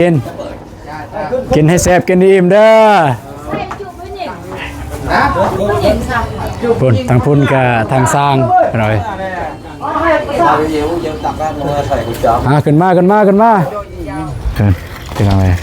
ກິນ ກິນໃຫ້ແຊບ ກິນໃຫ້ອີ່ມເດີ. ພຸ້ນ ທາງພຸ້ນກະທາງຊ່າງ ພີ່ນ້ອງເອີຍ. ອ່າ ຂຶ້ນມາ ຂຶ້ນມາ ຂຶ້ນມາ. ເອີ ພີ່ນ້ອງເອີຍ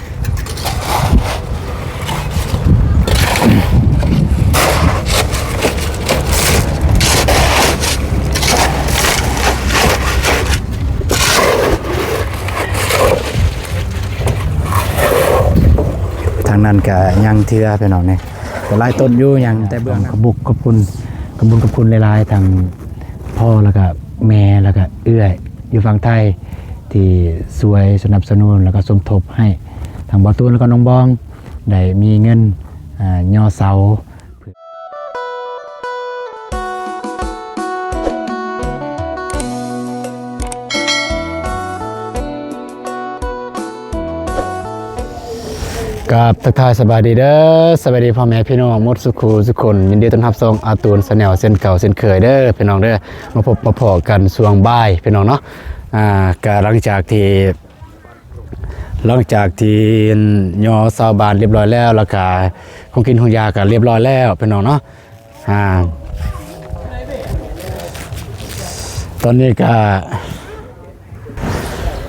ທາງນັ້ນກະຍັງເທື່ອ ພີ່ນ້ອງເອີຍ ກະຫຼາຍຕົ້ນຢູ່ ຍັງແຕ່ເບື້ອງ. ຂອບບຸກຂອບຄຸນ ຂອບບຸນຂອບຄຸນຫຼາຍໆ ທັງພໍ່ ແລ້ວກະແມ່ ແລ້ວກະເອື້ອຍຢູ່ຝັ່ງໄທ ທີ່ຊ່ວຍສະໜັບສະໜູນ ແລ້ວກະສົມທົບໃຫ້ທັງບ່າວຕູນ ແລ້ວກະນ້ອງບອງ ໄດ້ມີເງິນ ອ່າ ຍໍເສົາ. ກາບທັກທາຍສະບາຍດີເດີ ສະບາຍດີພໍ່ແມ່ພີ່ນ້ອງໝົດສູ່ຄູ່ສູ່ຄົນ. ຍິນດີຕ້ອນຮັບຊ່ອງອາຕູນແຊນແນວເຊັ່ນເກົ່າເຊັ່ນເຄີຍເດີພີ່ນ້ອງເດີ. ມາພົບມາພໍ້ກັນຊ່ວງບ່າຍພີ່ນ້ອງເນາະ. ອ່າ ກະຫຼັງຈາກທີ່ ຫຼັງຈາກທີ່ຍໍເສົາບ້ານລຽບຮ້ອຍແລ້ວ ແລ້ວກະຂອງກິນຂອງຢາກະລຽບຮ້ອຍແລ້ວພີ່ນ້ອງເນາະ. ອ່າ ຕອນນີ້ກະ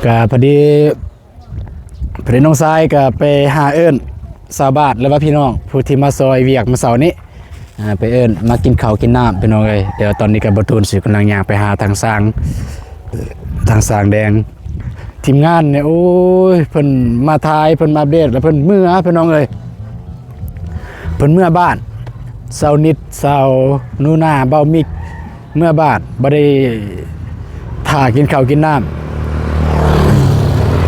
ກະພໍດີ ພໍດີນ້ອງຊາຍກະໄປຫາເອີ້ນຊາວບ້ານ ຫຼືວ່າພີ່ນ້ອງຜູ້ທີ່ມາຊ່ອຍວຽກມື້ເຊົ້ານີ້ ອ່າ ໄປເອີ້ນມາກິນເຂົ້າກິນນ້ຳພີ່ນ້ອງເອີຍ. ດຽວຕອນນີ້ກະບ່າວຕູນຊິກຳລັງຍ່າງໄປຫາທາງຊ່າງ ທາງຊ່າງແດງ. ທີມງານນີ້ ໂອ້ຍ ເພິ່ນມາຖ່າຍ ເພິ່ນມາອັບເດດ ແລ້ວເພິ່ນເມືອພີ່ນ້ອງເອີຍ ເພິ່ນເມືອບ້ານ. ຊາວນິດ ຊາວໜູນາ ເບົາມິກ ເມືອບ້ານ ບໍ່ໄດ້ຖ້າກິນເຂົ້າກິນນ້ຳ.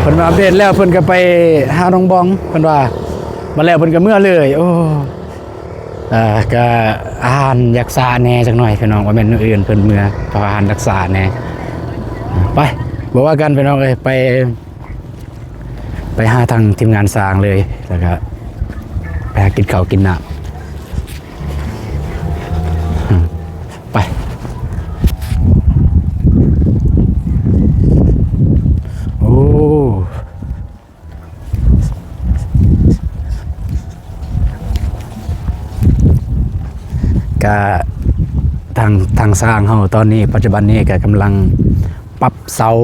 ເພິ່ນມາອັບເດດແລ້ວ ເພິ່ນກະໄປຫານ້ອງບອງ ເພິ່ນວ່າ ມາແລ້ວເພິ່ນກະເມືອເລີຍ. ໂອ້ ເອີ ກະອາຫານຢາກຊ້າແດ່ຈັກໜ້ອຍພີ່ນ້ອງ ວ່າແມ່ນມື້ອື່ນເພິ່ນເມືອ ເພາະອາຫານຢາກຊ້າແດ່. ໄປ ບໍ່ວ່າກັນພີ່ນ້ອງເອີຍ ໄປ ໄປຫາທາງທີມງານຊ່າງເລີຍ ແລ້ວກະໄປຫາກິນເຂົ້າກິນນ້ຳ. ໄປ ໂອ້ ກະທາງ ທາງຊ່າງເຮົາຕອນນີ້ ປັດຈຸບັນນີ້ກະກຳລັງປັບເສົາ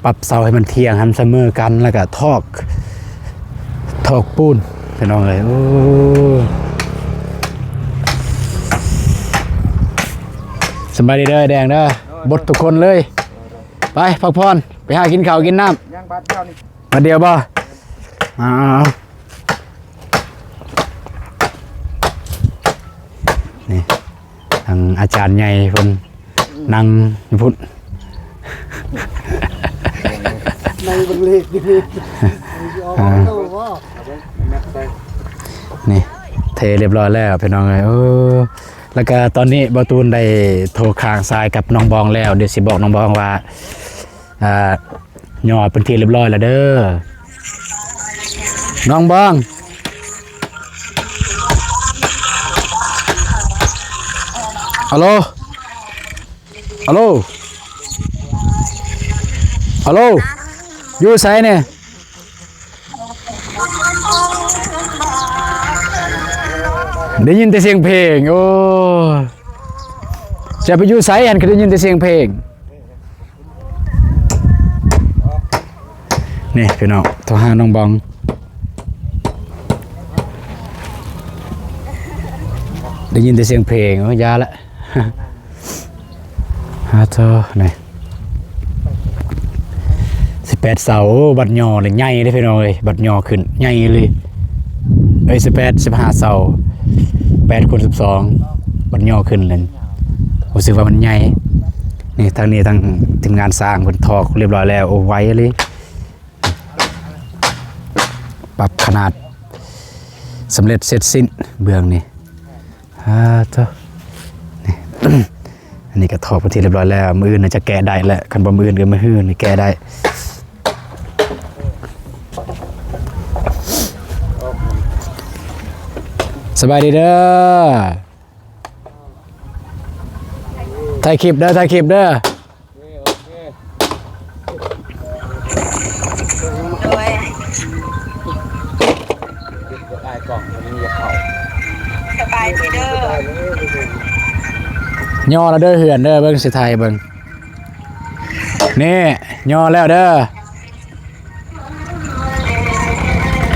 ປັບເສົາໃຫ້ມັນທ່ຽງ ໃຫ້ມັນສະເໝີກັນ ແລ້ວກະຖອກ ຖອກປູນພີ່ນ້ອງເອີຍ. ໂອ້ ສະບາຍດີເດີ ແດງເດີ ເບິດທຸກຄົນເລີຍ. ໄປພັກຜ່ອນ ໄປຫາກິນເຂົ້າກິນນ້ຳ. ຍັງບາດດຽວນີ້ ບາດດຽວບໍ່? ອ່າ ນີ້ ທາງອາຈານໃຫຍ່ເພິ່ນ ອືມ ນັ່ງຢູ່ພຸ້ນ ໃນເບິ່ງເລກຢູ່ພຸ້ນ. ອ່າ ນີ້ ເທລຽບຮ້ອຍແລ້ວພີ່ນ້ອງເອີຍ. ໂອ້ ແລ້ວກະຕອນນີ້ບ່າວຕູນໄດ້ໂທຄ້າງສາຍກັບນ້ອງບອງແລ້ວ ດຽວຊິບອກນ້ອງບອງວ່າ ອ່າ ຍໍເປັນທີ່ລຽບຮ້ອຍແລ້ວເດີ ນ້ອງບອງ. ອາໂລ ອາໂລ ອາໂລ ຢູ່ໃສນີ້? ໄດ້ຍິນແຕ່ສຽງເພງ. ໂອ້ ຈະໄປຢູ່ໃສຫັ້ນ ຄືໄດ້ຍິນແຕ່ສຽງເພງ? ນີ້ພີ່ນ້ອງ ໂທຫານ້ອງບອງ ໄດ້ຍິນແຕ່ສຽງເພງ. ໂອ້ ຢ່າລະ ຫາໂທ ນີ້ ສິບແປດເສົາ. ໂອ້ ບັດຍໍນີ້ໃຫຍ່ເດ້ພີ່ນ້ອງເອີຍ ບັດຍໍຂຶ້ນໃຫຍ່ເລີຍ. ເອີຍ ສິບແປດ ສິບຫ້າເສົາ ແປດຄູນສິບສອງ ບັດຍໍຂຶ້ນເລີຍ ຮູ້ສຶກວ່າມັນໃຫຍ່. ນີ້ ທາງນີ້ ທາງທີມງານຊ່າງເພິ່ນຖອກລຽບຮ້ອຍແລ້ວ. ໂອ້ ໄວອີ່ຫຼີ ປັບຂະໜາດສຳເລັດເສັດສິ້ນເບື້ອງນີ້. ອ່າ ໂທ ນີ້ ອັນນີ້ກະຖອກເປັນທີ່ລຽບຮ້ອຍແລ້ວ ມື້ອື່ນໜ້າຈະແກະໄດ້ແຫຼະ ຄັນບໍ່ມື້ອື່ນກະມື້ຮືນີ້ແກະໄດ້. ສະບາຍດີເດີ ຖ່າຍຄລິບເດີ ຖ່າຍຄລິບເດີ. ໂດຍ ຍໍແລ້ວເດີເຮືອນເດີ ເບິ່ງຊິຖ່າຍເບິ່ງ ນີ້ຍໍແລ້ວເດີ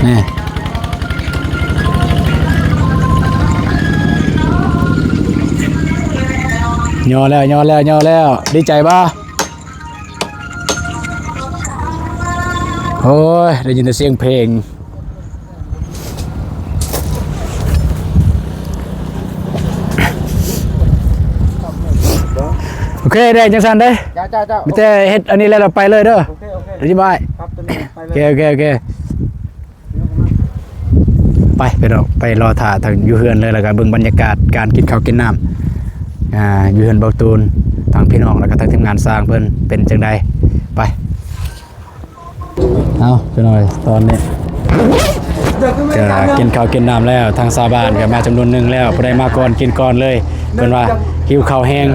ນີ້ຍໍແລ້ວ ຍໍແລ້ວ ຍໍແລ້ວ ດີໃຈບໍ່? ໂອ້ຍ ໄດ້ຍິນແຕ່ສຽງເພງ. ໂອເຄເດ້ ຈັ່ງຊັ້ນເດ້ ເຈົ້າ ເຈົ້າ ເຈົ້າ ມີແຕ່ເຮັດອັນນີ້ແລ້ວ ເຮົາໄປເລີຍເດີ ໂອເຄ ໂອເຄ ໄດ້ຍິນບໍ່ອ້າຍ? ຄັບ ໂຕນີ້ໄປເລີຍ ໂອເຄ ໂອເຄ ໂອເຄ ໄປ ໄປເນາະ ໄປລໍຖ້າທາງຢູ່ເຮືອນເລີຍ ແລ້ວກໍເບິ່ງບັນຍາກາດການກິນເຂົ້າກິນນ້ຳ ອ່າ ຢູ່ເຮືອນເບົາຕູນ ທາງພີ່ນ້ອງ ແລ້ວກໍທາງທີມງານຊ່າງເພິ່ນເປັນຈັ່ງໃດ ໄປ. ເອົາ ພີ່ນ້ອງເອີຍ ຕອນນີ້ກະກິນເຂົ້າກິນນ້ຳແລ້ວ ທາງຊາວບ້ານກະມາຈຳນວນໜຶ່ງແລ້ວ ຜູ້ໃດມາກ່ອນກິນກ່ອນເລີຍ ເພິ່ນວ່າຫິວເຂົ້າແຮງ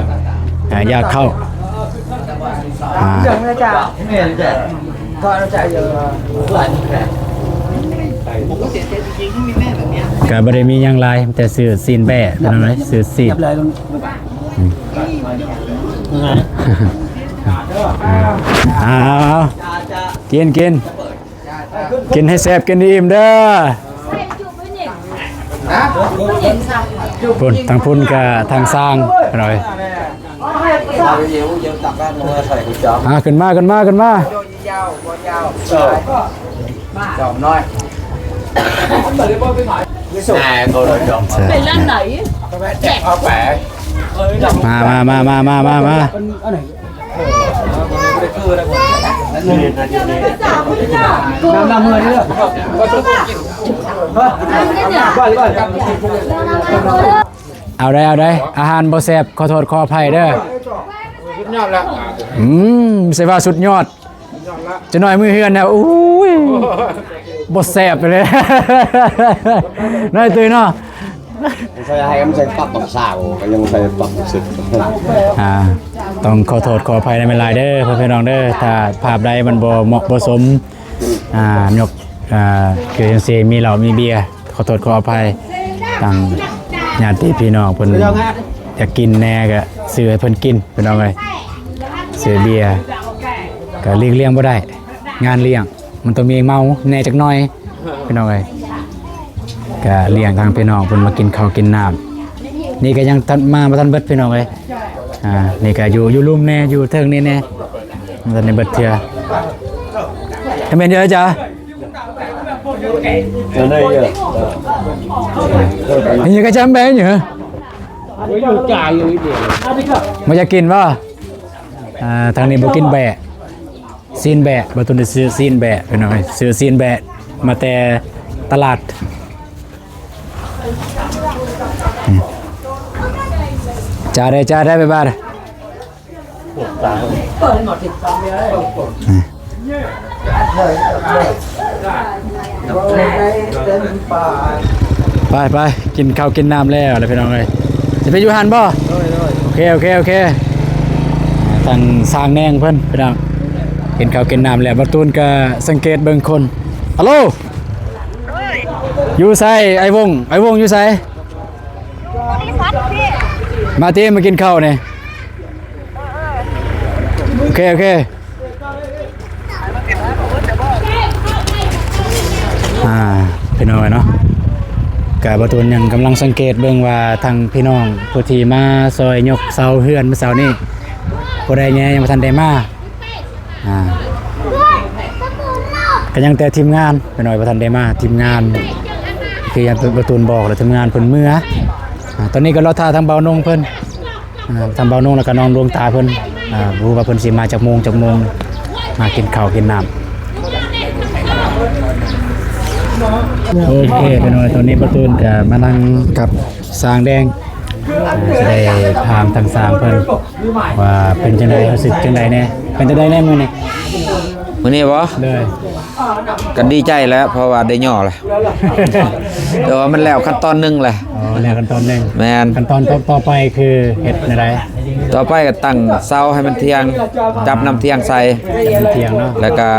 ອ່າ ຢາກເຂົ້າ ອ່າ ກະບໍ່ໄດ້ມີຫຍັງຫຼາຍ ມີແຕ່ຊື້ຊີ້ນແບ້ ພີ່ນ້ອງເອີຍ ຊື້ຊີ້ນ ອືມ ເອົາ ເອົາ ເອົາ ກິນ ກິນ ກິນໃຫ້ແຊບ ກິນໃຫ້ອີ່ມເດີ ພຸ້ນ ທາງພຸ້ນກະທາງຊ່າງ ພີ່ນ້ອງເອີຍ ອ່າ ຂຶ້ນມາ ຂຶ້ນມາ ຂຶ້ນມາ ເປັນຮ້ານໃດ? ມາ ມາ ມາ ມາ ມາ ມາ ເອົາໄດ໋ ເອົາໄດ໋ ອາຫານບໍ່ແຊບ ຂໍໂທດຂໍອະໄພເດີ ສຸດຍອດແລ້ວ ອືມ ໃຊ່ວ່າສຸດຍອດ ຈັກໜ້ອຍມື້ເຮືອນນະ ໂອ້ຍ ບໍ່ແຊບເລີຍ ນ້ອຍຕຸ້ຍເນາະ ໃສ່ໃຫ້ມັນໃສ່ປັບບັກສາວ ກໍຍັງໃສ່ປັບບັກເສັດ ອ່າ ຕ້ອງຂໍໂທດຂໍອະໄພນຳຫຼາຍເດີ ພໍ່ແມ່ພີ່ນ້ອງເດີ ຖ້າພາບໃດມັນບໍ່ເໝາະບໍ່ສົມ ອ່າ ຍົກ ອ່າ ຄືຈັ່ງຊີ້ ມີເຫຼົ້າມີເບຍ ຂໍໂທດຂໍອະໄພ ທາງຍາດຕິພີ່ນ້ອງເພິ່ນຢາກກິນແດ່ກໍຊື້ໃຫ້ເພິ່ນກິນ ພີ່ນ້ອງເອີຍ ຊື້ເບຍກໍຫຼີກລ່ຽງບໍ່ໄດ້ ງານລ້ຽງ ມັນຕ້ອງມີເມົາແດ່ຈັກໜ້ອຍ ພີ່ນ້ອງເອີຍ ກະລ້ຽງທາງພີ່ນ້ອງເພິ່ນມາກິນເຂົ້າກິນນ້ຳ ນີ້ກະຍັງທັນມາບໍ່ທັນເບິດ ພີ່ນ້ອງເອີຍ ອ່າ ນີ້ກະຢູ່ ຢູ່ລຸ່ມແດ່ ຢູ່ເທິງນີ້ແດ່ ບໍ່ທັນໄດ້ເບິດເທື່ອ ກະແມ່ນຢູ່ເອີຍຈ້າ ນີ້ກະຈຳແບນຢູ່ ບໍ່ຢາກກິນບໍ່? ອ່າ ທາງນີ້ບໍ່ກິນແບ້ ຊີ້ນແບ້ ບໍ່ຕຸນໄດ້ຊື້ຊີ້ນແບ້ ພີ່ນ້ອງເອີຍ ຊື້ຊີ້ນແບ້ມາແຕ່ຕະຫຼາດ ອືມ ຈ້າໄດ້ ຈ້າໄດ້ ບາຍບາຍ ໄປໆ ກິນເຂົ້າກິນນ້ຳແລ້ວລະ ພີ່ນ້ອງເອີຍ ຊິໄປຢູ່ຫັ້ນບໍ່? ໂດຍ ໂດຍ ໂອເຄ ໂອເຄ ໂອເຄ ທາງຊ່າງແນງເພິ່ນ ພີ່ນ້ອງ ກິນເຂົ້າກິນນ້ຳແລ້ວ ບ່າວຕູນກະສັງເກດເບິ່ງຄົນ ຮັລໂຫຼ ຢູ່ໃສ? ອ້າຍວົງ ອ້າຍວົງຢູ່ໃສ? ມາຕິ ມາກິນເຂົ້ານີ້ ໂອເຄ ໂອເຄ ອ່າ ພີ່ນ້ອງເນາະ ກະບ່າວຕູນຍັງກຳລັງສັງເກດເບິ່ງວ່າ ທັງພີ່ນ້ອງຜູ້ທີ່ມາຊ່ອຍຍົກເສົາເຮືອນມື້ເຊົ້ານີ້ ຜູ້ໃດແດ່ຍັງບໍ່ທັນໄດ້ມາ ອ່າ ກະຍັງແຕ່ທີມງານ ແມ່ນ້ອຍບໍ່ທັນໄດ້ມາ ທີມງານ ຄືຢ່າງບ່າວຕູນບອກແຫຼະ ທີມງານເພິ່ນເມືອ ອ່າ ຕອນນີ້ກໍລໍຖ້າທາງບ່າວນົງເພິ່ນ ອ່າ ທາງບ່າວນົງ ແລ້ວກໍນ້ອງດວງຕາເພິ່ນ ອ່າ ບໍ່ຮູ້ວ່າເພິ່ນຊິມາຈັກໂມງ ຈັກໂມງ ມາກິນເຂົ້າກິນນ້ຳ ໂອເຄ ແມ່ນ້ອຍ ຕອນນີ້ບ່າວຕູນກໍມານັ່ງກັບ ຊ່າງແດງ ຈະໄດ້ຖາມທາງຊ່າງເພິ່ນວ່າເປັນຈັ່ງໃດ ຮູ້ສຶກຈັ່ງໃດແດ່ ເປັນຈັ່ງໃດແດ່ມື້ນີ້? ມື້ນີ້ບໍ? ໂດຍ ກໍດີໃຈແຫຼະ ເພາະວ່າໄດ້ຍໍແຫຼະ ແຕ່ວ່າມັນແລ້ວຂັ້ນຕອນໜຶ່ງແຫຼະ ອໍ ແລ້ວຂັ້ນຕອນໜຶ່ງ ແມ່ນ ຂັ້ນຕອນຕໍ່ ຕໍ່ໄປຄືເຮັດແນວໃດ? ຕໍ່ໄປກໍຕັ້ງເສົາໃຫ້ມັນທ່ຽງ ຈັບນ້ຳທ່ຽງໃສ່ ຈັບນ້ຳທ່ຽງເນາະ ແລ້ວກໍ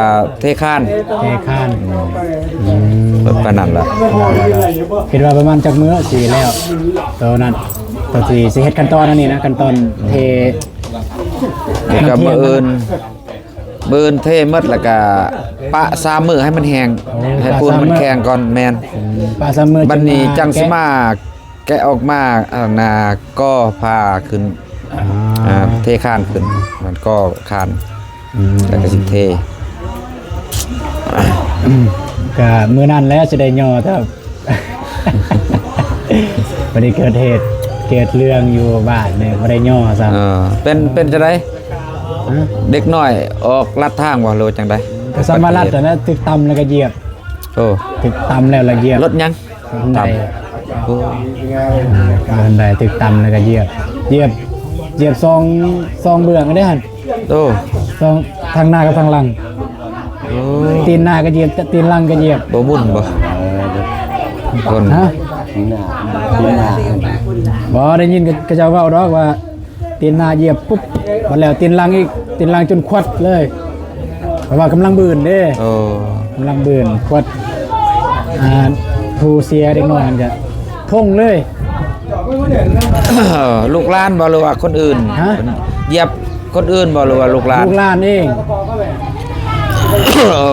ເທຄານ ເທຄານ ອືມ ປານນັ້ນລະ ຄິດວ່າປະມານຈັກມື້ຊິແລ້ວໂຕນັ້ນ? ກໍຊິ ຊິເຮັດຂັ້ນຕອນອັນນີ້ນະ ຂັ້ນຕອນເທ ແລ້ວກໍມື້ອື່ນ ມື້ອື່ນເທໝົດ ແລ້ວກໍປະສາມມື້ໃຫ້ມັນແຫ້ງ ໂອ້ ໃຫ້ປູນມັນແຂງກ່ອນ. ແມ່ນ ປະສາມມື້ ບັດນີ້ຈັ່ງຊິມາແກະອອກມາ ອັນນ່າ ກໍຜ້າຂຶ້ນ ອ່າ ອ່າ ເທຄານຂຶ້ນ ມັນກໍຄານ ອືມ ແລ້ວກໍຊິເທ ກະມື້ນັ້ນແຫຼະຊິໄດ້ຍໍ ແຕ່ ບັດນີ້ເກີດເຫດ ເກີດເລື່ອງຢູ່ບ້ານນີ້ ບໍ່ໄດ້ຍໍຊ້ຳ. ເອີ ເປັນ ເປັນຈັ່ງໃດ? ຮະ? ເດັກນ້ອຍອອກລັດທາງບໍ່ ຫຼືວ່າຈັ່ງໃດ? ກໍສ່ຳວ່າລັດຫັ້ນແຫຼະ ຖືກຕຳແລ້ວກໍຢຽບ. ໂອ້ ຖືກຕຳແລ້ວລະຢຽບ. ລົດຫຍັງ? ລົດໄດ. ໂອ້ ລົດໄດ ຖືກຕຳແລ້ວກໍຢຽບ ຢຽບ ຢຽບສອງ ສອງເບື້ອງເດ້ຫັ້ນ. ໂອ້ ສອງ ທາງໜ້າກັບທາງຫຼັງ. ໂອ້ ຕີນໜ້າກໍຢຽບ ຕີນຫຼັງກໍຢຽບ. ບໍ່ໝຸ່ນບໍ່? ຄົນ ຮະ? ບໍ່ ໄດ້ຍິນເຂົາເຈົ້າເວົ້າດອກວ່າ ຕີນໜ້າຢຽບປຸບ ບັດແລ້ວຕີນຫຼັງອີກ ຕີນຫຼັງຈົນຂວັດເລີຍ ເພາະວ່າກຳລັງບືນເດ້. ໂອ້ ກຳລັງບືນຂວັດ ອ່າ ຜູ້ເສຍເດັກນ້ອຍຫັ້ນກະ ທົ່ງເລີຍ. ລູກຫຼານບໍ່ ຫຼືວ່າຄົນອື່ນ? ຮະ? ຢຽບຄົນອື່ນບໍ່ ຫຼືວ່າລູກຫຼານ? ລູກຫຼານເອງ. ເອີ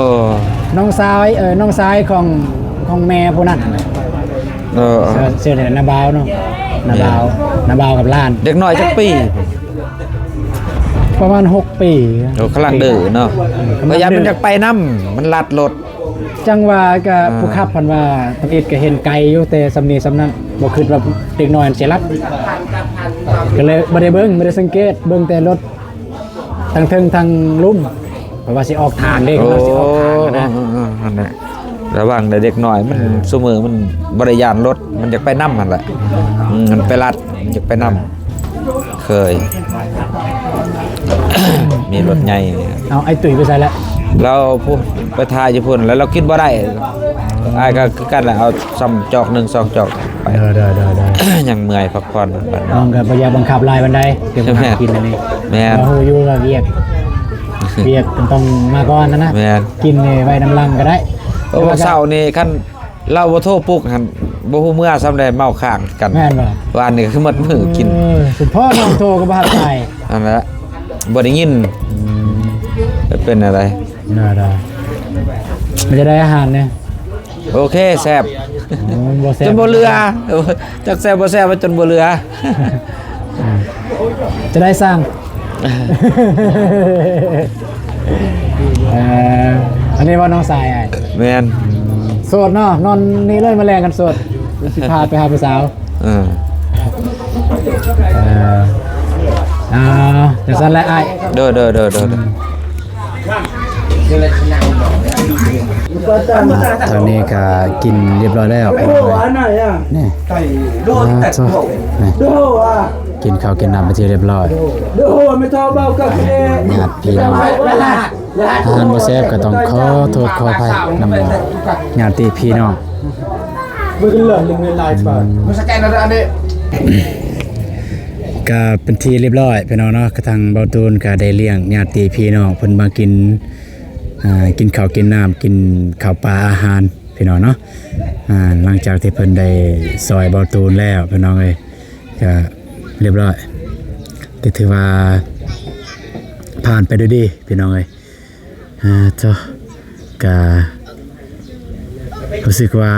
ນ້ອງຊາຍ ເອີ ນ້ອງຊາຍຂອງ ຂອງແມ່ຜູ້ນັ້ນຫັ້ນແຫຼະ. ເອີ ເອີ ຊື່ ຊື່ໜ້າບ່າວເນາະ ນ້າບ່າວ ນ້າບ່າວກັບຫຼານ. ເດັກນ້ອຍຈັກປີ? ປະມານຫົກປີ. ໂອ້ ກຳລັງດື້ເນາະ. ອືມ ກຳລັງດື້ ຢ້ານມັນຢາກໄປນຳ ມັນລັດລົດ. ຈັ່ງວ່າກະ ອ່າ ຜູ້ຂັບເພິ່ນວ່າທຳອິດກະເຫັນໄກຢູ່ ແຕ່ສ່ຳນີ້ສ່ຳນັ້ນ ບໍ່ຄິດວ່າເດັກນ້ອຍມັນຊິລັດ ກະເລີຍບໍ່ໄດ້ເບິ່ງ ບໍ່ໄດ້ສັງເກດ ເບິ່ງແຕ່ລົດທັງເທິງທັງລຸ່ມ ເພາະວ່າຊິອອກທາງເດ້ ໂອ້ ວ່າຊິອອກທາງຫັ້ນນະ. ເອີ ເອີ ເອີ ຫັ້ນແຫຼະ ລະວັງເດີເດັກນ້ອຍ ມັນ ເອີ ຊຸມື້ມັນບໍ່ໄດ້ຢ້ານລົດ ມັນຢາກໄປນຳຫັ້ນແຫຼະ. ອືມ ມັນໄປລັດ ຢາກໄປນຳ ເຄີຍ ມີລົດໃຫຍ່. ເອົາ ອ້າຍຕຸ້ຍໄປໃສລະ? ລາວພຸ້ນ ໄປຖ່າຍຢູ່ພຸ້ນ ແລ້ວລາວກິນບໍ່ໄດ້ ອ້າຍກໍຄືກັນແຫຼະ ເອົາຊ່ຳຈອກໜຶ່ງສອງຈອກໄປ. ເດີໆໆໆ ຍັງເມື່ອຍພັກຜ່ອນ. ນ້ອງກໍບໍ່ຢາກບັງຄັບຫຼາຍປານໃດ ແຕ່ວ່າກິນອັນນີ້. ແມ່ນ ເຮົາຮູ້ຢູ່ວ່າວຽກ ວຽກມັນຕ້ອງມາກ່ອນນະ. ແມ່ນ ກິນນີ້ໄວ້ນຳຫຼັງກໍໄດ້. ໂອ້ ເຊົ້ານີ້ຄັນ ລາວບໍ່ໂທປຸກຫັ້ນ ບໍ່ຮູ້ເມືອຊ້ຳໃດ ເມົາຄ້າງກັນ. ແມ່ນບໍ່? ວານນີ້ຄືໝົດມື້ກິນ. ເອີ ສົມພໍນ້ອງໂທກໍບໍ່ຮັບສາຍ. ອັນນັ້ນແຫຼະ ບໍ່ໄດ້ຍິນ. ອືມ ເປັນແນວໃດ? ໄດ້ໆ ມັນຈະໄດ້ອາຫານແດ່? ໂອເຄ ແຊບ. ໂອ້ ບໍ່ແຊບ ຈົນບໍ່ເຫຼືອ. ຈັກແຊບບໍ່ແຊບ ຈົນບໍ່ເຫຼືອ. ຈະໄດ້ສ້າງ ເອີ ອັນນີ້ວ່ານ້ອງຊາຍອ້າຍ. ແມ່ນ ໂສດເນາະ ນອນນີ້ເລີຍ ມາແລງກັນໂສດ ຊິພາໄປຫາຜູ້ສາວ. ເອີ ເອີ ເອົາ ຈັ່ງຊັ້ນແຫຼະອ້າຍ. ໂດຍໆໆໆ ອືມ ທາງນີ້ກະກິນຮຽບຮ້ອຍແລ້ວ ນີ້ ອ່າ ນີ້ ກິນເຂົ້າກິນນ້ຳເປັນທີ່ຮຽບຮ້ອຍ ຍາດພີ່ນ້ອງ. ອາຫານບໍ່ແຊບກໍຕ້ອງຂໍໂທດຂໍອະໄພນຳຍາດຕິພີ່ນ້ອງ. ກະເປັນທີ່ຮຽບຮ້ອຍພີ່ນ້ອງເນາະ ກະທາງເບົາຕູນກະໄດ້ລ້ຽງຍາດຕິພີ່ນ້ອງເພິ່ນມາກິນ ອ່າ ກິນເຂົ້າກິນນ້ຳ ກິນເຂົ້າປາອາຫານພີ່ນ້ອງເນາະ. ອ່າ ຫຼັງຈາກທີ່ເພິ່ນໄດ້ຊ່ອຍເບົາຕູນແລ້ວພີ່ນ້ອງເອີຍ ກະຮຽບຮ້ອຍ ກະຖືວ່າຜ່ານໄປດ້ວຍດີພີ່ນ້ອງເອີຍ. ອ່າ ເຈົ້າ ກະຮູ້ສຶກວ່າ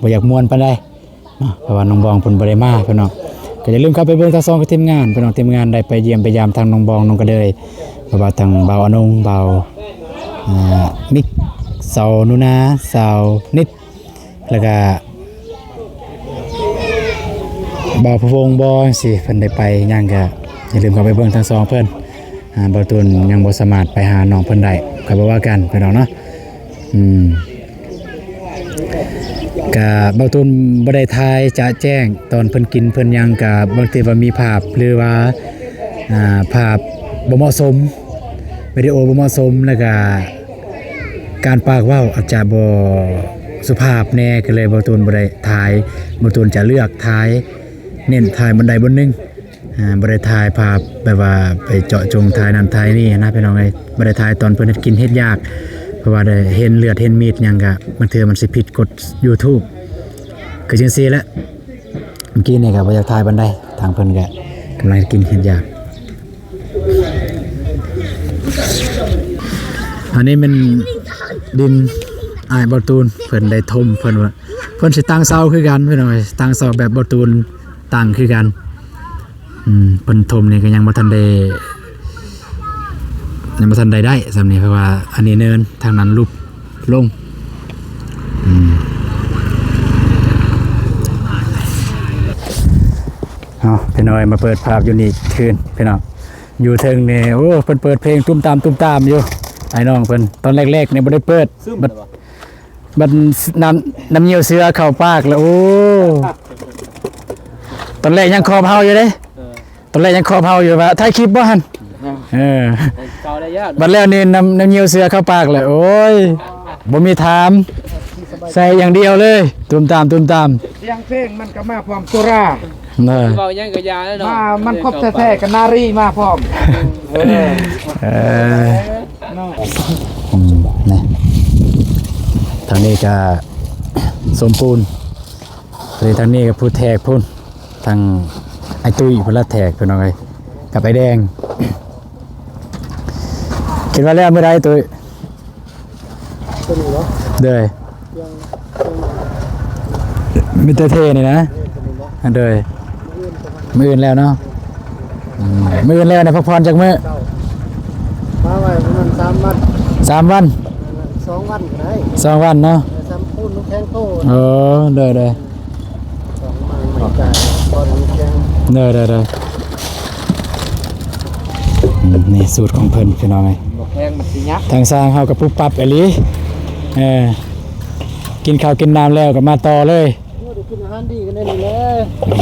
ບໍ່ຢາກມ່ວນປານໃດ ເນາະ ເພາະວ່ານ້ອງບອງເພິ່ນບໍ່ໄດ້ມາພີ່ນ້ອງ. ກໍຢ່າລືມເຂົ້າໄປເບິ່ງທັງສອງທີມງານພີ່ນ້ອງ ທີມງານໄດ້ໄປຢ້ຽມໄປຢາມທັງນ້ອງບອງ ນ້ອງກະເດີຍ ເພາະວ່າທັງບ່າວອານົງ ບ່າວ ອ່າ ມິກ ສາວໜູນາ ສາວນິດ ແລ້ວກະບ່າວພະວົງບໍ ຈັ່ງຊີ້ ເພິ່ນໄດ້ໄປຫຍັງ ກະຢ່າລືມເຂົ້າໄປເບິ່ງທັງສອງເພິ່ນ. ອ່າ ບ່າວຕູນຍັງບໍ່ສາມາດໄປຫານ້ອງເພິ່ນໄດ້ ກໍບໍ່ວ່າກັນພີ່ນ້ອງເນາະ. ອືມ ກະບ່າວຕູນບໍ່ໄດ້ຖ່າຍຈະແຈ້ງຕອນເພິ່ນກິນເພິ່ນຫຍັງ ກະບາງທີວ່າມີພາບ ຫຼືວ່າ ອ່າ ພາບບໍ່ເໝາະສົມ ວິດີໂອບໍ່ເໝາະສົມ ແລ້ວກະການປາກເວົ້າອາດຈະບໍ່ສຸພາບແດ່ ກໍເລີຍບ່າວຕູນບໍ່ໄດ້ຖ່າຍ. ບ່າວຕູນຈະເລືອກຖ່າຍ ເນັ້ນຖ່າຍບ່ອນໃດບ່ອນໜຶ່ງ ອ່າ ບໍ່ໄດ້ຖ່າຍພາບແບບວ່າໄປເຈາະຈົງຖ່າຍນັ້ນຖ່າຍນີ້ນະພີ່ນ້ອງເອີຍ. ບໍ່ໄດ້ຖ່າຍຕອນເພິ່ນເຮັດກິນເຮັດຢາກ ເພາະວ່າໄດ້ເຫັນເລືອດເຫັນມີດຫຍັງ ກະບາງເທື່ອມັນຊິຜິດກົດຢູທູບ ຄືຈັ່ງຊີ້ແຫຼະ. ເມື່ອກີ້ນີ້ກໍບໍ່ຢາກຖ່າຍປານໃດ ທາງເພິ່ນກໍກຳລັງກິນເຫັດຢາກ. ອັນນີ້ແມ່ນດິນອ້າຍບໍ່ຕູນ ເພິ່ນໄດ້ຖົມ ເພິ່ນວ່າເພິ່ນຊິຕັ້ງເສົາຄືກັນພີ່ນ້ອງເອີຍ ຕັ້ງເສົາແບບບໍ່ຕູນຕັ້ງຄືກັນ. ອືມ ເພິ່ນຖົມນີ້ກໍຍັງບໍ່ທັນໄດ້ ຍັງບໍ່ທັນໄດ້ ໄດ້ສ່ຳນີ້ ເພາະວ່າອັນນີ້ເນີນ ທາງນັ້ນຫຼຸບລົງ. ອືມ ເອົາ ພີ່ນ້ອງເອີຍ ມາເປີດພາບຢູ່ນີ້ຄືນ ພີ່ນ້ອງ ຢູ່ເທິງນີ້ ໂອ້ ເພິ່ນເປີດເພງຕຸ້ມຕາມ ຕຸ້ມຕາມຢູ່ ອ້າຍນ້ອງເພິ່ນ. ຕອນແລກໆນີ້ບໍ່ໄດ້ເປີດ ບັດ ບັດນ້ຳ ນ້ຳຍ່ຽວເສືອເຂົ້າປາກແລ້ວ ໂອ້ ຕອນແລກຍັງຂອບເຮົາຢູ່ເດ້. ເອີ ຕອນແລກຍັງຂອບເຮົາຢູ່ວ່າ ຖ່າຍຄລິບບໍ່ຫັ້ນ? ເອີ ເອີ ເຂົ້າໄດ້ຍາກ ບັດແລ້ວນີ້ນ້ຳ ນ້ຳຍ່ຽວເສືອເຂົ້າປາກແລ້ວ ໂອ້ຍ ບໍ່ມີຖາມ ໃສ່ຢ່າງດຽວເລີຍ ຕຸ້ມຕາມ ຕຸ້ມຕາມ. ສຽງເພງມັນກໍມາພ້ອມສຸລາ ເອີ ເວົ້າຫຍັງກໍຢ່າແລ້ວເນາະ ມາ ມັນຄົບແທ້ໆ ກັບນາຣີມາພ້ອມ. ເອີ ເອີ ເນາະ ອືມ ນີ້ ທາງນີ້ກໍສົມປູນ ນີ້ ທາງນີ້ກໍຜູ້ແທກພຸ້ນ ທາງອ້າຍຕຸ້ຍເພິ່ນລະແທກ ພີ່ນ້ອງເອີຍ ກັບອ້າຍແດງ. ຄິດວ່າແລ້ວມື້ໃດຕຸ້ຍ? ໂດຍ ມີແຕ່ເທນີ້ນະ. ໂດຍ ມື້ອື່ນແລ້ວເນາະ. ອືມ ມື້ອື່ນແລ້ວນະ ພັກຜ່ອນຈັກມື້? ມາໄວ້ປະມານສາມວັນ ສາມວັນ ສອງວັນກໍໄດ້ ສອງວັນເນາະ. ແຕ່ສຳປູນນ້ຳແຂງໂຕ ເອີ ໂດຍໆ ສອງວັນ ໂດຍໆໆ ອືມ ນີ້ສູດຂອງເພິ່ນ ພີ່ນ້ອງເອີຍ ບໍ່ແຂງມັນຊິຫຍັບ. ທາງຊ່າງເຮົາກໍປຸບປັບອີ່ຫຼີ ເອີ ກິນເຂົ້າກິນນ້ຳແລ້ວກໍມາຕໍ່ເລີຍ. ໂອ້ ໄດ້ກິນອາຫານດີກັນແນ່ນີ້ແຫຼະ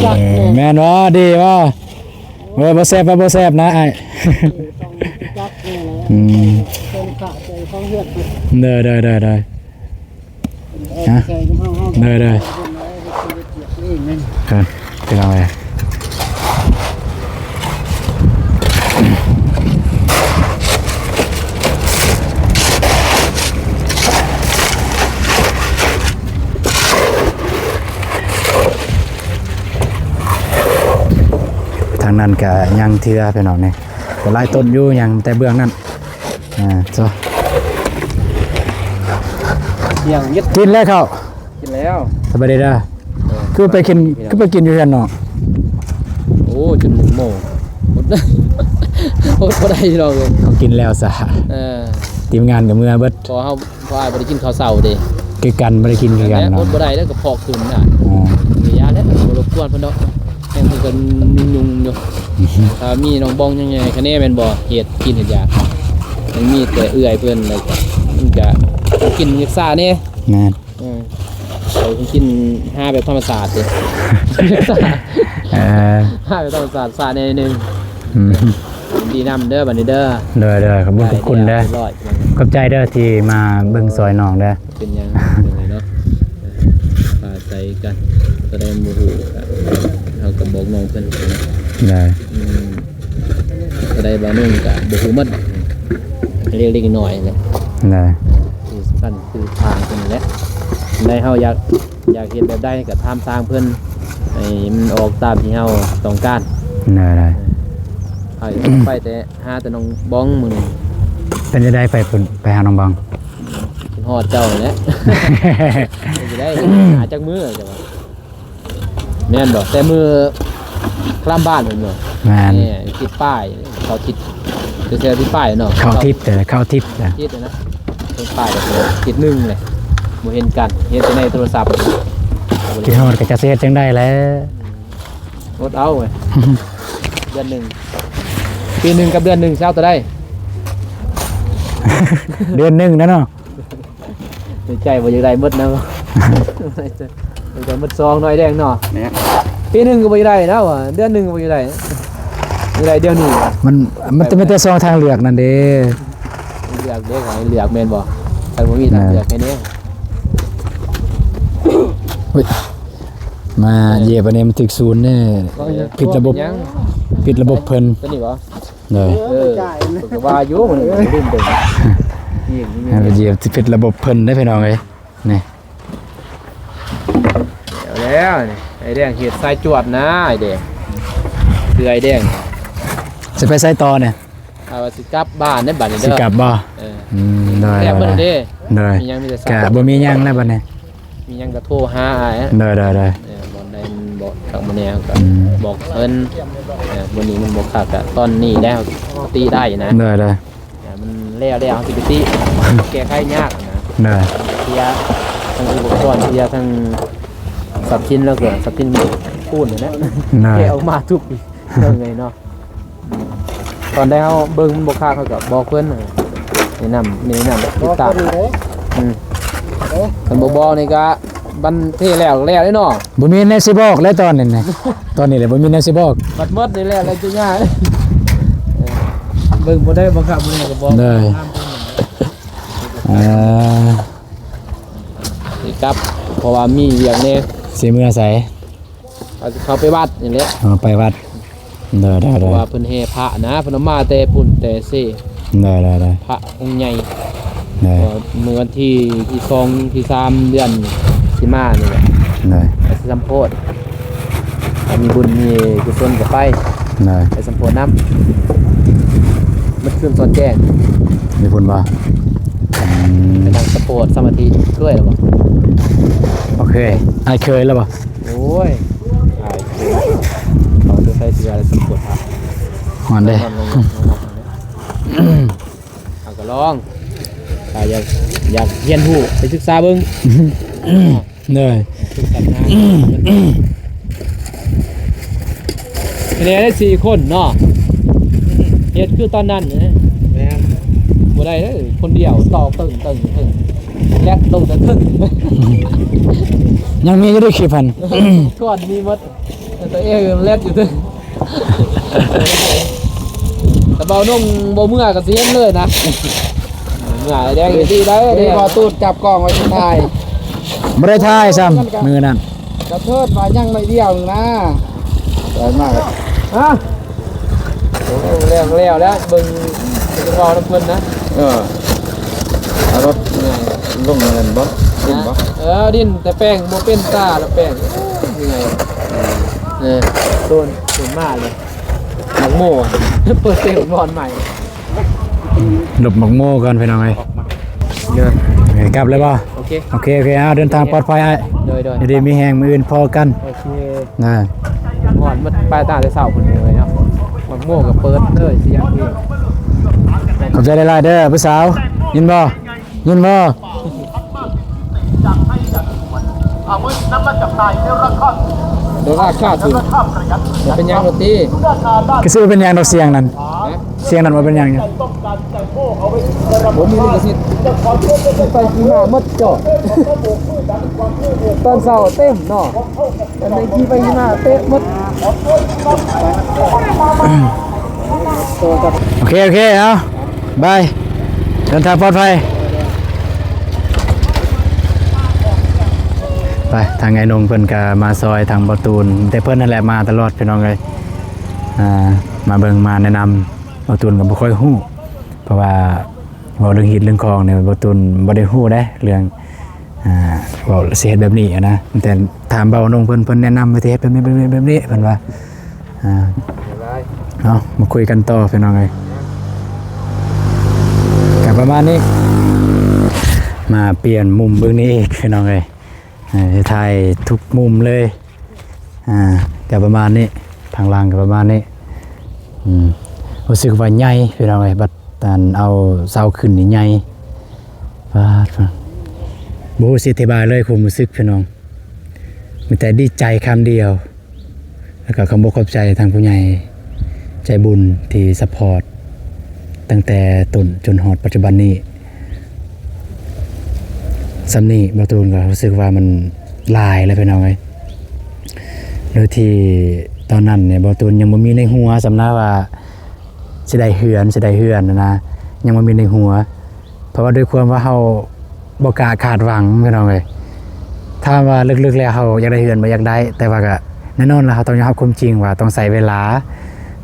ຈັກແນ່. ເອີ ແມ່ນບໍ່? ດີບໍ່? ໂອ້ຍ ບໍ່ແຊບວ່າບໍ່ແຊບນະອ້າຍ. ອືມ ເປັນພະໃຈຂອງເຮືອນ. ໂດຍໆໆ ຮະ ໂດຍໆ ເອີ ພີ່ນ້ອງເອີຍ ທາງນັ້ນກະຍັງເທື່ອ ພີ່ນ້ອງເອີຍ ກໍຫຼາຍຕົ້ນຢູ່ ຍັງແຕ່ເບື້ອງນັ້ນ. ອ່າ ກິນແລ້ວເຂົ້າ? ກິນແລ້ວ. ສະບາຍດີເດີ. ເອີ ຄືໄປກິນ ຄືໄປກິນຢູ່ເຮືອນນ້ອງ? ໂອ້ ຈົນໂມງ ອົດບໍ່ໄດ້ພີ່ນ້ອງເອີຍ ເຂົາກິນແລ້ວຊະ. ເອີ ທີມງານກໍເມືອເບິດ ເພາະເຮົາ ເພາະອ້າຍບໍ່ໄດ້ກິນເຂົ້າເຊົ້າເດ້. ຄືກັນ ບໍ່ໄດ້ກິນຄືກັນເນາະ ອົດບໍ່ໄດ້ແລ້ວ ກໍພອກຄືນນະ. ອ່າ ຢ່າແລ້ວ ບໍ່ລົບກວນເພິ່ນດອກ ຍັງເພິ່ນກໍຫຍຸ້ງໆຢູ່. ຖ້າມີນ້ອງບອງຍັງໃຫຍ່ຄະແນແມ່ນບໍ່ ເຮັດກິນເຮັດຢາກ ຍັງມີແຕ່ເອື້ອຍເພິ່ນ ແລ້ວກໍມັນກະກິນຢາກຊ້າແດ່. ແມ່ນ ເອີ ເຂົາກິນຫາແບບທຳມະຊາດເດ້. ເອີ ຫາແບບທຳມະຊາດຊ້າແດ່ໜຶ່ງ. ອືມ ດີນຳເດີ ບັດນີ້ເດີ. ໂດຍໆ ຂອບຄຸນເດີ ຂອບໃຈເດີທີ່ມາເບິ່ງຊ່ອຍນ້ອງເດີ. ເປັນຫຍັງເນາະ ອາໄສກັນ ຕົວໃດບໍ່ຮູ້ກໍເຮົາກໍບອກນ້ອງເພິ່ນ. ໄດ້ ອືມ ຕົວໃດບໍ່ນຸ່ງກໍບໍ່ຮູ້ໝົດ ເລັກໆນ້ອຍໆແຫຼະ. ໄດ້ ຄືຊັ້ນຄືທາງເພິ່ນແຫຼະ ໃນເຮົາຢາກ ຢາກເຮັດແບບໃດກໍຖາມທາງເພິ່ນ ໃຫ້ມັນອອກຕາມທີ່ເຮົາຕ້ອງການ. ໄດ້ໆ ເອີ ໄປແຕ່ ຫາແຕ່ນ້ອງບອງມື້ນີ້. ເປັນຈັ່ງໃດໄປພຸ້ນ ໄປຫານ້ອງບອງ? ຄິດຮອດເຈົ້າແຫຼະ. ເປັນຈັ່ງໃດ ຫາຈັກມື້ເຈົ້າວ່າ ແມ່ນບໍ່? ແຕ່ມື້ຄະລຳບ້ານພຸ້ນບໍ່? ແມ່ນ ແມ່ນ ທິດປ້າຍ ເຂົ້າທິດ ແຖວໆທິດປ້າຍເນາະ. ເຂົ້າທິດ ເອີ ເຂົ້າທິດ ທິດນະ ເປັນປ້າຍທິດໜຶ່ງເລີຍ ບໍ່ເຫັນກັນ ເຫັນແຕ່ໃນໂທລະສັບ. ຄິດຮອດກໍຈັກຊິເຮັດຈັ່ງໃດແຫຼະ. ອືມ ອົດເອົາເວີຍ ເດືອນໜຶ່ງ ປີໜຶ່ງກັບເດືອນໜຶ່ງຊິເອົາຕົວໃດ? ເດືອນໜຶ່ງນະເນາະ ໃນໃຈບໍ່ຢາກໄດ້ໝົດນະ ໃນໃຈໝົດຊອງໜ້ອຍແດງເນາະ. ແມ່ນ ປີໜຶ່ງກໍບໍ່ຢາກໄດ້ແລ້ວ ເດືອນໜຶ່ງກໍບໍ່ຢາກໄດ້ ຢາກໄດ້ດຽວນີ້. ມັນ ມັນຈະມີແຕ່ຊ່ອງທາງເລືອກນັ້ນເດ້ ເລືອກເດ້ ໃຫ້ເລືອກແມ່ນບໍ່? ຄັນບໍ່ມີທາງເລືອກໃຫ້ແດ່. ເຮີ້ຍ ມາຢຽບອັນນີ້ມັນຖືກສູນເດ້ ຜິດລະບົບ ຜິດລະບົບເພິ່ນ ຕົວນີ້ບໍ່? ເດີ ເອີ ເພິ່ນກໍວ່າຢູ່ ມັນລືມເບິ່ງ ມັນຢຽບຜິດລະບົບເພິ່ນເດ້ພີ່ນ້ອງເອີຍ. ນີ້ ແລ້ວນີ້ ໄອ້ ອ້າຍແດງເຮັດສາຍຈວດນະ ອ້າຍແດງ ຄືອ້າຍແດງ ຊິໄປໃສຕໍ່ນີ້? ອ້າຍວ່າຊິກັບບ້ານເດ້ບັດນີ້ເດີ ຊິກັບບໍ່? ເອີ ອືມ ໂດຍ ແລ້ວບັດນີ້ເດ້ ໂດຍ ມີຫຍັງມີແຕ່ ກະບໍ່ມີຫຍັງແລ້ວບັດນີ້ ມີຫຍັງກະໂທຫາອ້າຍ ໂດຍໆໆ ເອີ ບ່ອນໃດມັນບໍ່ຄັກບໍ່ແນ່ກະ ອືມ ບອກເພິ່ນ ເອີ ບ່ອນນີ້ມັນບໍ່ຄັກກະຕອນນີ້ແລ້ວ ຕິໄດ້ນະ ໂດຍໆ ມັນແລ້ວໆ ເຮົາຊິໄປຕິ ແກ້ໄຂຍາກນະ ໂດຍ ເສຍທັງອຸປະກອນ ເສຍທັງຊັບສິນ ແລ້ວກະຊັບສິນຄູນຫັ້ນແຫຼະ ໂດຍ ແກ້ອອກມາທຸກເລື່ອງເລີຍເນາະ ຕອນໃດເຮົາເບິ່ງມັນບໍ່ຄັກ ເຮົາກະບອກເພິ່ນ ແນະນຳ ແນະນຳຕິດຕາມ ອືມ ຄັນບໍ່ບອກນີ້ກະ ມັນເທແລ້ວແລ້ວເດ້ເນາະ ບໍ່ມີແນວຊິບອກແລ້ວຕອນນີ້ນະ ຕອນນີ້ແຫຼະບໍ່ມີແນວຊິບອກ ບັດໝົດນີ້ແລ້ວແລ້ວຈະຍາກ ເອີ ເບິ່ງບໍ່ໄດ້ບັງຄັບບໍ່ໄດ້ກະບອກ ເອີ ຊິກັບ ເພາະວ່າມີວຽກແດ່ ຊິເມືອໃສ? ເຮົາຊິເຂົ້າໄປວັດນີ້ແຫຼະ ເອີ ໄປວັດ ໂດຍໆໆ ເພາະວ່າເພິ່ນແຫ່ພະນະ ເພິ່ນເອົາມາແຕ່ພຸ້ນແຕ່ເຊ ໂດຍໆໆ ພະອົງໃຫຍ່ ໂດຍ ເພາະວ່າມື້ວັນທີ ທີສອງ ທີສາມ ເດືອນຊິມານີ້ແຫຼະ ໂດຍ ໄປສຳໂພດ ຖ້າມີບຸນມີກຸສົນກະໄປ ໂດຍ ໄປສຳໂພດນຳ ໝົດຄືນສອດແຈ້ງ ຢູ່ພຸ້ນບໍ່? ອືມ ໄປນັ່ງສຳໂພດສະມາທິດ້ວຍແລ້ວບໍ່? ໂອເຄ ອ້າຍເຄີຍແລ້ວບໍ່? ໂອ້ຍ ອ້າຍເຄີຍ ເຂົາບໍ່ໃສ່ເສື້ອແລ້ວສຳໂພດພະ ຮ້ອນເດ້ ຮ້ອນ ຮ້ອນ ຮ້ອນ ເຮົາກະລອງ ຖ້າຢາກ ຢາກຮຽນຮູ້ໄປສຶກສາເບິ່ງ ໂດຍ ປຶກສາຫາ ແນ່ໄດ້ສີ່ຄົນເນາະ ເຮັດຄືຕອນນັ້ນນະ ແມ່ນ ບໍ່ໄດ້ເດີ ຄົນດຽວຕອກຕຶ້ງໆ ແລັດລົງແຕ່ເທິງ ຍັງມີຢູ່ເດີຄລິບຫັ້ນ ກ່ອນມີໝົດ ແຕ່ຕົວເອງແລັດຢູ່ເທິງ ແຕ່ເບົານົງບໍ່ເມືອກະຊິເຫັນເລີຍນະ ເມືອແດງດີໄດ໋ ນີ້ບໍ່ຕູດຈັບກ້ອງໄວ້ຊິຖ່າຍ ບໍ່ໄດ້ຖ່າຍຊ້ຳມື້ນັ້ນ ກະເທີດວ່າຍັງໜ້ອຍດຽວໜຶ່ງນະ ໄດ້ມາກະ ຮະ ໂອ້ ແລ້ວ ແລ້ວ ແລ້ວ ເບິ່ງ ເບິ່ງເວົ້ານຳເພິ່ນນະ ເອີ ເອົາລົດລົງນັ້ນບໍ່ ດິນບໍ່ ເອີ ດິນ ແຕ່ແປງບໍ່ເປັນຕາລະແປງ ເມື່ອຍ ເອີ ໂດນ ໂດນມາເລີຍ ໝາກໂມ ເປີດເຕະບອນໃໝ່ ຫຼົບໝາກໂມກ່ອນພີ່ນ້ອງເອີຍ ເດີ ເອີ ກັບແລ້ວບໍ່? ໂອເຄ ໂອເຄ ໂອເຄ ເອົາ ເດີນທາງປອດໄພອ້າຍ ໂດຍໆ ຢູ່ດີມີແຮງ ມື້ອື່ນພໍ້ກັນ ໂອເຄ ນະ ຮ້ອນໝົດ ໄປຕາແຕ່ເຊົ້າພຸ້ນເລີຍເນາະ ໝາກໂມກະເປີດເລີຍ ສຽງເພງ ຂອບໃຈຫຼາຍໆເດີຜູ້ສາວ ຍິນບໍ່? ຍິນບໍ່? ໂດລາຄ່າຖືກ ບໍ່ເປັນຫຍັງດອກຕິ ກະຊິບໍ່ເປັນຫຍັງດອກ ສຽງນັ້ນ ຮະ ສຽງນັ້ນບໍ່ເປັນຫຍັງ ບໍ່ມີລິຂະສິດ ໄປກິນມາໝົດເຈາະ ຕອນເຊົ້າເຕັມເນາະ ອັນນີ້ຂີ່ໄປຂີ່ມາເຕະໝົດ ໂອເຄ ໂອເຄ ເອົາ ບາຍ ເດີນທາງປອດໄພ ໄປ ທາງໄອ້ນົງເພິ່ນກະມາຊ່ອຍທາງບ່າວຕູນ ແຕ່ເພິ່ນຫັ້ນແຫຼະມາຕະຫຼອດພີ່ນ້ອງເອີຍ ອ່າ ມາເບິ່ງມາແນະນຳ ບ່າວຕູນກະບໍ່ຄ່ອຍຮູ້ ເພາະວ່າ ເວົ້າເລື່ອງຮີດເລື່ອງຄອງນີ້ ບ່າວຕູນບໍ່ໄດ້ຮູ້ເດ້ ເລື່ອງ ອ່າ ເວົ້າຊິເຮັດແບບນີ້ຫັ້ນນະ ແຕ່ຖາມບ່າວນົງເພິ່ນ ເພິ່ນແນະນຳວ່າຊິເຮັດແບບນີ້ ແບບນີ້ ແບບນີ້ ເພິ່ນວ່າ ອ່າ ເອົາ ມາຄຸຍກັນຕໍ່ພີ່ນ້ອງເອີຍ ກະປະມານນີ້ ມາປ່ຽນມຸມເບິ່ງນີ້ອີກພີ່ນ້ອງເອີຍ ເອີ ຖ່າຍທຸກມຸມເລີຍ ອ່າ ກະປະມານນີ້ ທາງຫຼັງກະປະມານນີ້ ອືມ ຮູ້ສຶກວ່າໃຫຍ່ພີ່ນ້ອງເອີຍ ບັດອັນເອົາເສົາຂຶ້ນນີ້ໃຫຍ່ ປາດ ບໍ່ຮູ້ຊິອະທິບາຍເລີຍຄວາມຮູ້ສຶກພີ່ນ້ອງ ມີແຕ່ດີໃຈຄຳດຽວ ແລ້ວກະຂອບອົກຂອບໃຈທາງຜູ້ໃຫຍ່ໃຈບຸນທີ່ຊັບພອດ ຕັ້ງແຕ່ຕົ້ນຈົນຮອດປັດຈຸບັນນີ້ ສ່ຳນີ້ບ່າວຕູນກະຮູ້ສຶກວ່າມັນຫຼາຍແລ້ວພີ່ນ້ອງເອີຍ ໂດຍທີ່ຕອນນັ້ນນີ້ບ່າວຕູນຍັງບໍ່ມີໃນຫົວຊ້ຳນະວ່າຊິໄດ້ເຮືອນ ຊິໄດ້ເຮືອນຫັ້ນນະ ຍັງບໍ່ມີໃນຫົວ ເພາະວ່າດ້ວຍຄວາມວ່າເຮົາບໍ່ກ້າຄາດຫວັງພີ່ນ້ອງເອີຍ ຖາມວ່າເລິກໆແລ້ວເຮົາຢາກໄດ້ເຮືອນບໍ່? ຢາກໄດ້ ແຕ່ວ່າກະແນ່ນອນລະ ເຮົາຕ້ອງຍອມຮັບຄວາມຈິງວ່າຕ້ອງໃຊ້ເວລາ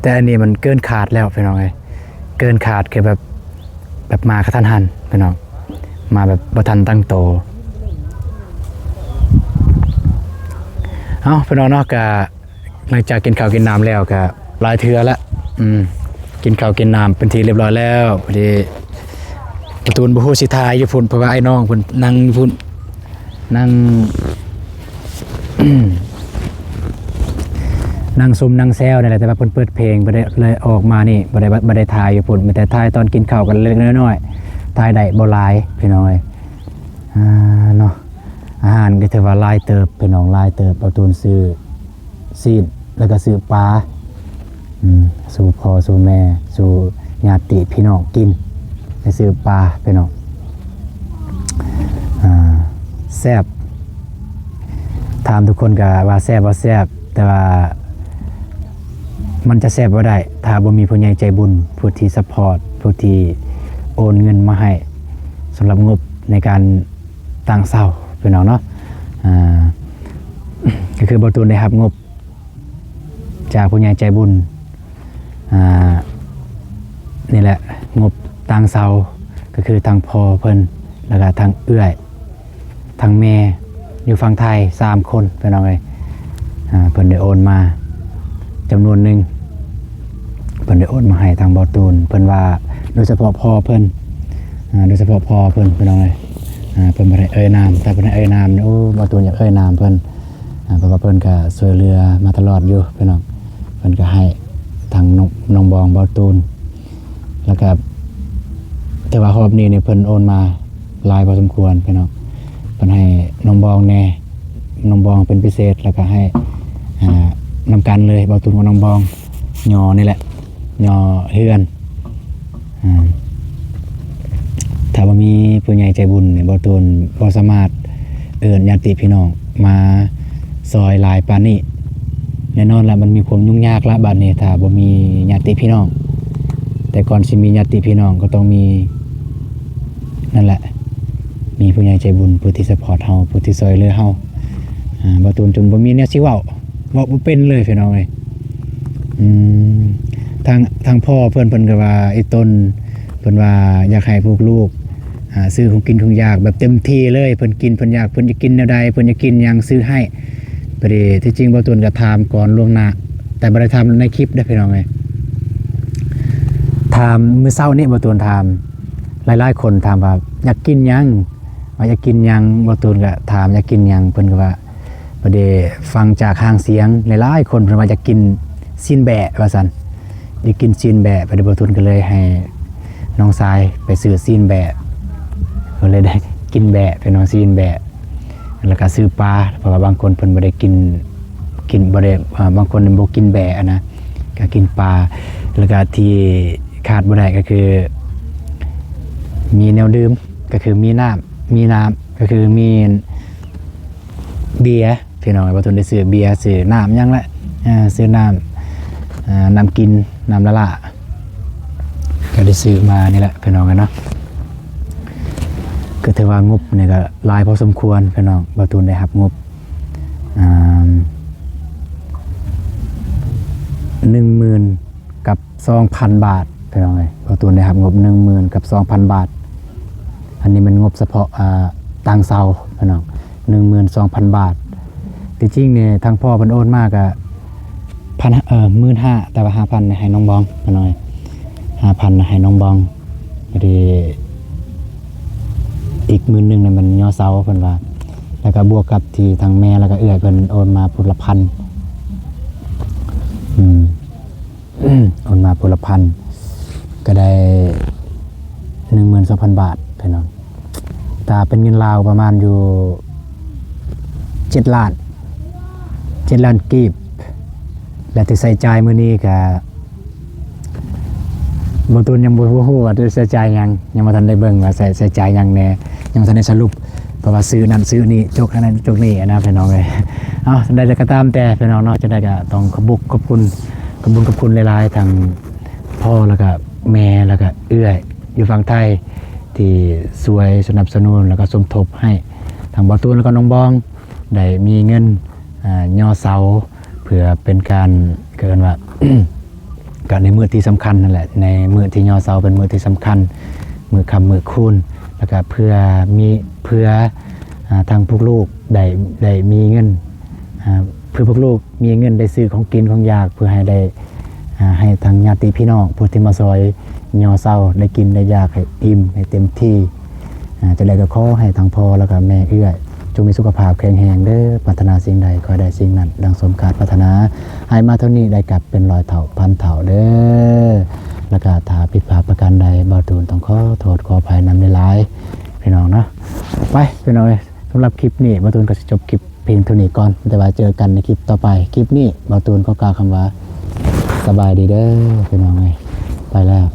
ແຕ່ອັນນີ້ມັນເກີນຄາດແລ້ວພີ່ນ້ອງເອີຍ ເກີນຄາດ ຄືແບບ ແບບມາກະທັນຫັນພີ່ນ້ອງ ມາແບບບໍ່ທັນຕັ້ງໂຕ ເ ເອົາ ພີ່ນ້ອງເນາະ ກະຫຼັງຈາກກິນເຂົ້າກິນນ້ຳແລ້ວ ກະຫຼາຍເທື່ອລະ ອືມ ກິນເຂົ້າກິນນ້ຳເປັນທີ່ຮຽບຮ້ອຍແລ້ວ. ພໍດີປະຕູນບໍ່ຮູ້ຊິຖ່າຍຢູ່ພຸ້ນ ເພາະວ່າອ້າຍນ້ອງເພິ່ນນັ່ງຢູ່ພຸ້ນ ນັ່ງ ນັ່ງຊົມນັ່ງແຊວນີ້ແຫຼະ ແຕ່ວ່າເພິ່ນເປີດເພງ ເພິ່ນເລີຍອອກມານີ້ ບໍ່ໄດ້ ບໍ່ໄດ້ຖ່າຍຢູ່ພຸ້ນ ມີແຕ່ຖ່າຍຕອນກິນເຂົ້າກັນເລັກໆນ້ອຍໆ ຖ່າຍໄດ້ບໍ່ຫຼາຍພີ່ນ້ອງເອີຍ. ອ່າ ເນາະ ອາຫານກໍຖືວ່າຫຼາຍເຕີບພີ່ນ້ອງ ຫຼາຍເຕີບ. ເອົາຕູນຊື້ຊີ້ນ ແລ້ວກໍຊື້ປາ ອືມ ສູ່ພໍ່ສູ່ແມ່ ສູ່ຍາດຕິພີ່ນ້ອງກິນ ໄດ້ຊື້ປາພີ່ນ້ອງ. ອ່າ ແຊບ ຖາມທຸກຄົນກໍວ່າແຊບບໍ່ແຊບ ແຕ່ວ່າມັນຈະແຊບບໍ່ໄດ້ ຖ້າບໍ່ມີຜູ້ໃຫຍ່ໃຈບຸນ ຜູ້ທີ່ຊັບພອດ ຜູ້ທີ່ໂອນເງິນມາໃຫ້ ສຳລັບງົບໃນການຕັ້ງເສົາພີ່ນ້ອງເນາະ. ອ່າ ກໍຄືບ່າວຕູນໄດ້ຮັບງົບຈາກຜູ້ໃຫຍ່ໃຈບຸນ ອ່າ ນີ້ແຫຼະ ງົບຕັ້ງເສົາ ກໍຄືທັງພໍ່ເພິ່ນ ແລ້ວກໍທັງເອື້ອຍ ທັງແມ່ຢູ່ຝັ່ງໄທ ສາມຄົນພີ່ນ້ອງເອີຍ. ອ່າ ເພິ່ນໄດ້ໂອນມາຈຳນວນໜຶ່ງ ເພິ່ນໄດ້ໂອນມາໃຫ້ທາງບ່າວຕູນ ເພິ່ນວ່າໂດຍສະເພາະພໍ່ເພິ່ນ ອ່າ ໂດຍສະເພາະພໍ່ເພິ່ນພີ່ນ້ອງເອີຍ. ອ່າ ເພິ່ນບໍ່ໄດ້ເອີ່ຍນາມ ຖ້າເພິ່ນເອີ່ຍນາມນີ້ ໂອ້ ບ່າວຕູນຢາກເອີ່ຍນາມເພິ່ນ ອ່າ ເພາະວ່າເພິ່ນກໍຊ່ວຍເຫຼືອມາຕະຫຼອດຢູ່ພີ່ນ້ອງ. ເພິ່ນກໍໃຫ້ທາງນ້ອງ ນ້ອງບອງ ບ່າວຕູນ ແລ້ວກໍຖືວ່າຮອບນີ້ນີ້ເພິ່ນໂອນມາຫຼາຍພໍສົມຄວນພີ່ນ້ອງ. ເພິ່ນໃຫ້ນ້ອງບອງແດ່ ນ້ອງບອງເປັນພິເສດ ແລ້ວກໍໃຫ້ ອ່າ ນຳກັນເລີຍ ບ່າວຕູນກັບນ້ອງບອງ ຍໍນີ້ແຫຼະ ຍໍເຮືອນ. ອ່າ ຖ້າບໍ່ມີຜູ້ໃຫຍ່ໃຈບຸນນີ້ ບ່າວຕູນບໍ່ສາມາດເອີ້ນຍາດຕິພີ່ນ້ອງມາຊ່ອຍຫຼາຍປານນີ້. ແນ່ນອນລະ ມັນມີຄວາມຫຍຸ້ງຍາກລະບາດນີ້ ຖ້າບໍ່ມີຍາດຕິພີ່ນ້ອງ. ແຕ່ກ່ອນຊິມີຍາດຕິພີ່ນ້ອງ ກໍຕ້ອງມີ ນັ້ນແຫຼະ ມີຜູ້ໃຫຍ່ໃຈບຸນ ຜູ້ທີ່ຊັບພອດເຮົາ ຜູ້ທີ່ຊ່ອຍເຫຼືອເຮົາ. ອ່າ ບ່າວຕູນຈົນບໍ່ມີແນວຊິເວົ້າ ເວົ້າບໍ່ເປັນເລີຍພີ່ນ້ອງເອີຍ. ອືມ ທາງ ທາງພໍ່ເພິ່ນ ເພິ່ນກໍວ່າ ອີ່ຕົນ ເພິ່ນວ່າຢາກໃຫ້ພວກລູກ ອ່າ ຊື້ຂອງກິນຂອງຢາກແບບເຕັມທີ່ເລີຍ ເພິ່ນກິນ ເພິ່ນຢາກ ເພິ່ນຈະກິນແນວໃດ ເພິ່ນຈະກິນຫຍັງຊື້ໃຫ້. ພໍດີທີ່ຈິງບ່າວຕູນກໍຖາມກ່ອນລ່ວງໜ້າ ແຕ່ບໍ່ໄດ້ຖາມໃນຄລິບເດ້ພີ່ນ້ອງເອີຍ. ຖາມມື້ເຊົ້ານີ້ ບ່າວຕູນຖາມ ຫຼາຍໆຄົນຖາມວ່າຢາກກິນຫຍັງ ວ່າຢາກກິນຫຍັງ ບ່າວຕູນກໍຖາມຢາກກິນຫຍັງ ເພິ່ນກໍວ່າ ພໍດີຟັງຈາກຫາງສຽງ ຫຼາຍໆຄົນເພິ່ນວ່າຢາກກິນຊີ້ນແບ້ວ່າຊັ້ນ ຢາກກິນຊີ້ນແບ້. ພໍດີບ່າວຕູນກໍເລີຍໃຫ້ນ້ອງຊາຍໄປຊື້ຊີ້ນແບ້ ກໍເລີຍໄດ້ກິນແບ້ ພີ່ນ້ອງ ຊີ້ນແບ້ ແລ້ວກໍຊື້ປາ ເພາະວ່າບາງຄົນເພິ່ນບໍ່ໄດ້ກິນ ກິນບໍ່ໄດ້ ອ່າ ບາງຄົນບໍ່ກິນແບ້ຫັ້ນນະ ກໍກິນປາ. ແລ້ວກໍທີ່ຂາດບໍ່ໄດ້ກໍຄືມີແນວດື່ມ ກໍຄືມີນ້ຳ ມີນ້ຳ ກໍຄືມີເບຍ ພີ່ນ້ອງ. ບ່າວຕູນໄດ້ຊື້ເບຍ ຊື້ນ້ຳຫຍັງລະ ອ່າ ຊື້ນ້ຳ ອ່າ ນ້ຳກິນ ນ້ຳລະລາ ກໍໄດ້ຊື້ມານີ້ແຫຼະພີ່ນ້ອງເນາະ. ກໍຖືວ່າງົບນີ້ກໍຫຼາຍພໍສົມຄວນພີ່ນ້ອງ. ບ່າວຕູນໄດ້ຮັບງົບ ອ່າ ໜຶ່ງໝື່ນກັບສອງພັນບາດພີ່ນ້ອງເອີຍ. ບ່າວຕູນໄດ້ຮັບງົບໜຶ່ງໝື່ນກັບສອງພັນບາດ. ອັນນີ້ແມ່ນງົບສະເພາະ ອ່າ ຕັ້ງເສົາພີ່ນ້ອງ ໜຶ່ງໝື່ນສອງພັນບາດ. ທີ່ຈິງນີ້ທາງພໍ່ເພິ່ນໂອນມາກະພັນ ເອີ ໝື່ນຫ້າ ແຕ່ວ່າຫ້າພັນໃຫ້ນ້ອງບອງພີ່ນ້ອງເອີຍ ຫ້າພັນໃຫ້ນ້ອງບອງ. ພໍດີອີກໝື່ນໜຶ່ງນີ້ມັນຍໍເສົາເພິ່ນວ່າ ແລ້ວກໍບວກກັບທີ່ທາງແມ່ ແລ້ວກໍເອື້ອຍເພິ່ນໂອນມາພຸ້ນລະພັນ ອືມ ໂອນມາພຸ້ນລະພັນ ກໍໄດ້ໜຶ່ງໝື່ນສອງພັນບາດພີ່ນ້ອງ. ຖ້າເປັນເງິນລາວປະມານຢູ່ເຈັດລ້ານ ເຈັດລ້ານກີບ ແລະ ທີ່ໃຊ້ຈ່າຍມື້ນີ້ກໍ ບ່າວຕູນຍັງບໍ່ ບໍ່ຮູ້ວ່າຈະໃຊ້ຈ່າຍຫຍັງ ຍັງບໍ່ທັນໄດ້ເບິ່ງວ່າໃຊ້ ໃຊ້ຈ່າຍຫຍັງແດ່ ຍັງບໍ່ທັນໄດ້ສະຫຼຸບ ເພາະວ່າຊື້ນັ້ນຊື້ນີ້ ຈົກອັນນັ້ນຈົກນີ້ນະ ພີ່ນ້ອງເອີຍ. ເອົາ ໃດກໍຕາມແຕ່ພີ່ນ້ອງເນາະ ຈັ່ງໃດກໍຕ້ອງຂອບບຸກຂອບຄຸນ ຂອບບຸນຂອບຄຸນຫຼາຍໆ ທັງພໍ່ ແລ້ວກໍແມ່ ແລ້ວກໍເອື້ອຍຢູ່ຝັ່ງໄທ ທີ່ຊ່ວຍສະໜັບສະໜູນ ແລ້ວກໍສົມທົບໃຫ້ທັງບ່າວຕູນ ແລ້ວກໍນ້ອງບອງ ໄດ້ມີເງິນ ອ່າ ຍໍເສົາ ເພື່ອເປັນການ ເອີ້ນວ່າ ກະໃນມື້ທີ່ສຳຄັນນັ້ນແຫຼະ ໃນມື້ທີ່ຍໍເສົາເປັນມື້ທີ່ສຳຄັນ ມື້ຄ່ຳມື້ຄູນ ແລ້ວກະເພື່ອມີ ເພື່ອ ອ່າ ທາງພວກລູກໄດ້ ໄດ້ມີເງິນ ອ່າ ຄືພວກລູກມີເງິນໄດ້ຊື້ຂອງກິນຂອງຢາກ ເພື່ອໃຫ້ໄດ້ ອ່າ ໃຫ້ທາງຍາດຕິພີ່ນ້ອງຜູ້ທີ່ມາຊ່ອຍຍໍເຊົາໄດ້ກິນໄດ້ຢາກໃຫ້ອີ່ມໃຫ້ເຕັມທີ່. ອ່າ ຈັ່ງໃດກໍຂໍໃຫ້ທັງພໍ່ແລ້ວກໍແມ່ເອື້ອຍ ຈົ່ງມີສຸຂະພາບແຂງແຮງເດີ້, ປາດຖະໜາສິ່ງໃດຂໍໃຫ້ໄດ້ສິ່ງນັ້ນ ດັ່ງສົມຄາດປາດຖະໜາ, ໃຫ້ມາເທົ່ານີ້ໄດ້ກັບເປັນຮ້ອຍເທົ່າພັນເທົ່າເດີ້. ແລ້ວກໍຖ້າຜິດພາດປະການໃດ ບ່າວຕູນຕ້ອງຂໍໂທດຂໍອະໄພນຳຫຼາຍໆ ພີ່ນ້ອງເນາະ. ໄປ ພີ່ນ້ອງເອີຍ, ສຳລັບຄລິບນີ້ ບ່າວຕູນກໍຊິຈົບຄລິບພຽງເທົ່ານີ້ກ່ອນ, ແຕ່ວ່າເຈີກັນໃນຄລິບຕໍ່ໄປ. ຄລິບນີ້ ບ່າວຕູນຂໍກ່າວຄຳວ່າ ສະບາຍດີເດີ້ ພີ່ນ້ອງເອີຍ, ໄປແລ້ວ.